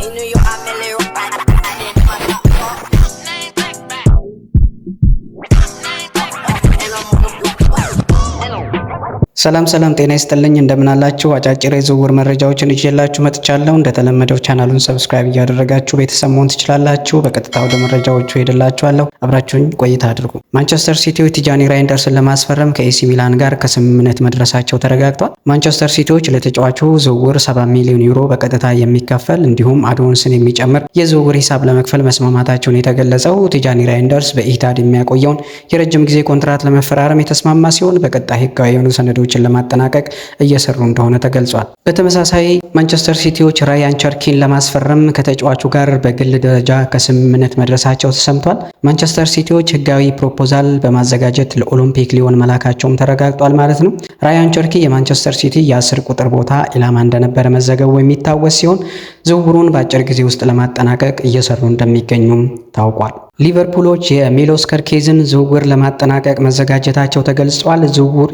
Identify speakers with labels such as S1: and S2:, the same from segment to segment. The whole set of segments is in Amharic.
S1: In New York, I'm Millie Rock. And I'm on the block.
S2: ሰላም ሰላም፣ ጤና ይስጥልኝ፣ እንደምናላችሁ። አጫጭር የዝውውር መረጃዎችን ይዤላችሁ መጥቻለሁ። እንደተለመደው ቻናሉን subscribe እያደረጋችሁ ቤተሰብ መሆን ትችላላችሁ። በቀጥታ ወደ መረጃዎቹ ሄድላችኋለሁ። አብራችሁኝ ቆይታ አድርጉ። ማንቸስተር ሲቲዎች ቲጃኒ ራይንደርስን ለማስፈረም ከኤሲ ሚላን ጋር ከስምምነት መድረሳቸው ተረጋግጧል። ማንቸስተር ሲቲዎች ለተጫዋቹ ዝውውር 70 ሚሊዮን ዩሮ በቀጥታ የሚከፈል እንዲሁም add-ons ን የሚጨምር የዝውውር ሂሳብ ለመክፈል መስማማታቸውን የተገለጸው፣ ቲጃኒ ራይንደርስ በኢቲሃድ የሚያቆየውን የረጅም ጊዜ ኮንትራት ለመፈራረም የተስማማ ሲሆን በቀጣይ ህጋዊ የሆኑ ሰነዶችን ለማጠናቀቅ እየሰሩ እንደሆነ ተገልጿል። በተመሳሳይ ማንቸስተር ሲቲዎች ራያን ቸርኪን ለማስፈረም ከተጫዋቹ ጋር በግል ደረጃ ከስምምነት መድረሳቸው ተሰምቷል። ማንቸስተር ሲቲዎች ህጋዊ ፕሮፖዛል በማዘጋጀት ለኦሎምፒክ ሊዮን መላካቸውም ተረጋግጧል ማለት ነው። ራያን ቸርኪ የማንቸስተር ሲቲ የ10 ቁጥር ቦታ ኢላማ እንደነበረ መዘገቡ የሚታወስ ሲሆን ዝውውሩን በአጭር ጊዜ ውስጥ ለማጠናቀቅ እየሰሩ እንደሚገኙም ታውቋል። ሊቨርፑሎች የሚሎስ ከርኬዝን ዝውውር ለማጠናቀቅ መዘጋጀታቸው ተገልጿል።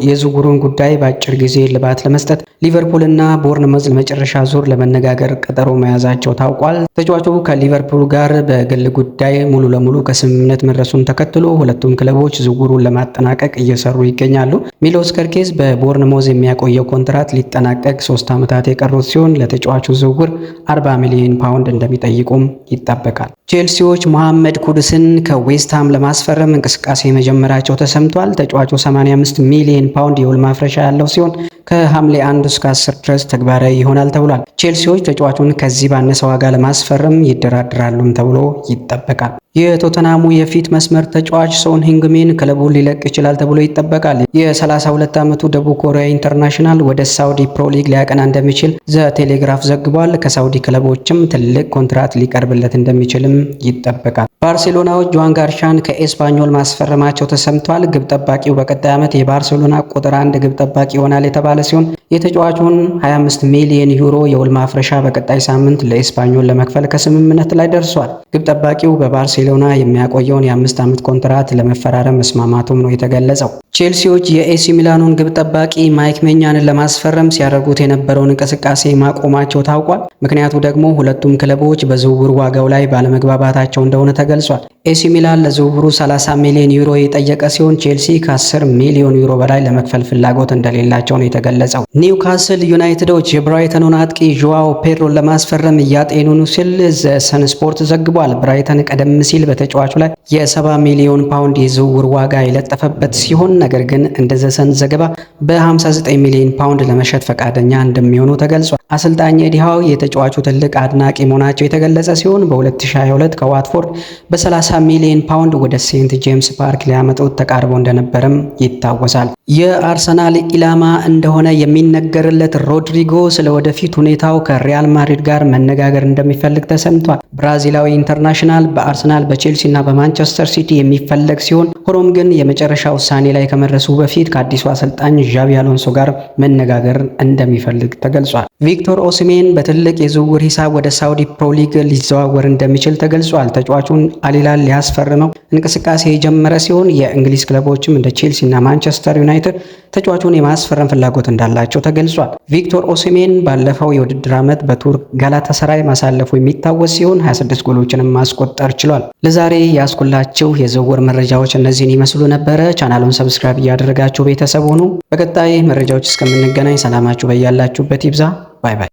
S2: የዝውውሩን ጉዳይ በአጭር ጊዜ እልባት ለመስጠት ሊቨርፑልና ቦርንመዝ ለመጨረሻ ዙር ለመነጋገር ቀጠሮ መያዛቸው ታውቋል። ተጫዋቹ ከሊቨርፑል ጋር በግል ጉዳይ ሙሉ ለሙሉ ከስምምነት መድረሱን ተከትሎ ሁለቱም ክለቦች ዝውውሩን ለማጠናቀቅ እየሰሩ ይገኛሉ። ሚሎስ ከርኬዝ በቦርንሞዝ የሚያቆየው ኮንትራት ሊጠናቀቅ 3 ዓመታት የቀሩት ሲሆን ለተጫዋቹ ዝውውር 40 ሚሊዮን ፓውንድ እንደሚጠይቁም ይጠበቃል። ቼልሲዎች መሐመድ ኩዱስን ከዌስትሃም ለማስፈረም እንቅስቃሴ መጀመራቸው ተሰምቷል። ተጫዋቹ 85 ሚሊዮን ፓውንድ የውል ማፍረሻ ያለው ሲሆን ከሐምሌ 1 እስከ 10 ድረስ ተግባራዊ ይሆናል ተብሏል። ቼልሲዎች ተጫዋቹን ከዚህ ባነሰ ዋጋ ለማስፈረም ይደራደራሉም ተብሎ ይጠበቃል። የቶተናሙ የፊት መስመር ተጫዋች ሶን ሂንግሚን ክለቡን ሊለቅ ይችላል ተብሎ ይጠበቃል። የ32 ዓመቱ ደቡብ ኮሪያ international ወደ ሳውዲ ፕሮ ሊግ ሊያቀና እንደሚችል ዘ ቴሌግራፍ ዘግቧል። ከሳውዲ ክለቦችም ትልቅ ኮንትራት ሊቀርብለት እንደሚችልም ይጠበቃል። ባርሴሎናዎች ጆዋን ጋርሻን ከኤስፓኞል ማስፈረማቸው ተሰምቷል። ግብ ጠባቂው በቀጣይ ዓመት የባርሴሎና ቁጥር አንድ ግብ ጠባቂ ይሆናል የተባለ ሲሆን የተጫዋቹን 25 ሚሊዮን ዩሮ የውል ማፍረሻ በቀጣይ ሳምንት ለኤስፓኞል ለመክፈል ከስምምነት ላይ ደርሷል። ግብ ጠባቂው በባርሴሎና የሚያቆየውን የ5 ዓመት ኮንትራት ለመፈራረም መስማማቱም ነው የተገለጸው። ቼልሲዎች የኤሲ ሚላኑን ግብ ጠባቂ ማይክ ሜኛንን ለማስፈረም ሲያደርጉት የነበረውን እንቅስቃሴ ማቆማቸው ታውቋል። ምክንያቱ ደግሞ ሁለቱም ክለቦች በዝውውር ዋጋው ላይ ባለመግባባታቸው እንደሆነ ተገልጿል። ኤሲ ሚላን ለዝውውሩ 30 ሚሊዮን ዩሮ የጠየቀ ሲሆን ቼልሲ ከ10 ሚሊዮን ዩሮ በላይ ለመክፈል ፍላጎት እንደሌላቸው ነው የተገለጸው። ኒውካስል ዩናይትዶች የብራይተኑን አጥቂ ዦዋው ፔድሮን ለማስፈረም እያጤኑ ነው ሲል ዘ ሰን ስፖርት ዘግቧል። ብራይተን ቀደም ሲል በተጫዋቹ ላይ የ70 ሚሊዮን ፓውንድ የዝውውር ዋጋ የለጠፈበት ሲሆን ነገር ግን እንደ ዘሰን ዘገባ በ59 ሚሊዮን ፓውንድ ለመሸጥ ፈቃደኛ እንደሚሆኑ ተገልጿል። አሰልጣኝ ኤዲ ሃው የተጫዋቹ ትልቅ አድናቂ መሆናቸው የተገለጸ ሲሆን በ2022 ከዋትፎርድ በ30 ሚሊዮን ፓውንድ ወደ ሴንት ጄምስ ፓርክ ሊያመጡት ተቃርቦ እንደነበረም ይታወሳል። የአርሰናል ኢላማ እንደሆነ የሚነገርለት ሮድሪጎ ስለ ወደፊት ሁኔታው ከሪያል ማድሪድ ጋር መነጋገር እንደሚፈልግ ተሰምቷል። ብራዚላዊ international በአርሰናል፣ በቼልሲ እና በማንቸስተር ሲቲ የሚፈለግ ሲሆን ሆኖም ግን የመጨረሻ ውሳኔ ላይ ከመድረሱ በፊት ከአዲሱ አሰልጣኝ ዣቢ አሎንሶ ጋር መነጋገር እንደሚፈልግ ተገልጿል። ቪክቶር ኦሲሜን በትልቅ የዝውውር ሂሳብ ወደ ሳውዲ ፕሮ ሊግ ሊዘዋወር እንደሚችል ተገልጿል። ተጫዋቹን አልሂላል ሊያስፈርመው እንቅስቃሴ የጀመረ ሲሆን የእንግሊዝ ክለቦችም እንደ ቼልሲ እና ማንቸስተር ዩናይትድ ተጫዋቹን የማስፈረም ፍላጎት እንዳላቸው ተገልጿል። ቪክቶር ኦሲሜን ባለፈው የውድድር ዓመት በቱርክ ጋላታሰራይ ማሳለፉ የሚታወስ ሲሆን 26 ጎሎችንም ማስቆጠር ችሏል። ለዛሬ ያስኩላችሁ የዝውውር መረጃዎች እነዚህን ይመስሉ ነበረ። ቻናሉን subscribe እያደረጋችሁ ቤተሰብ ሁኑ። በቀጣይ መረጃዎች እስከምንገናኝ ሰላማችሁ በያላችሁበት ይብዛ። Bye bye።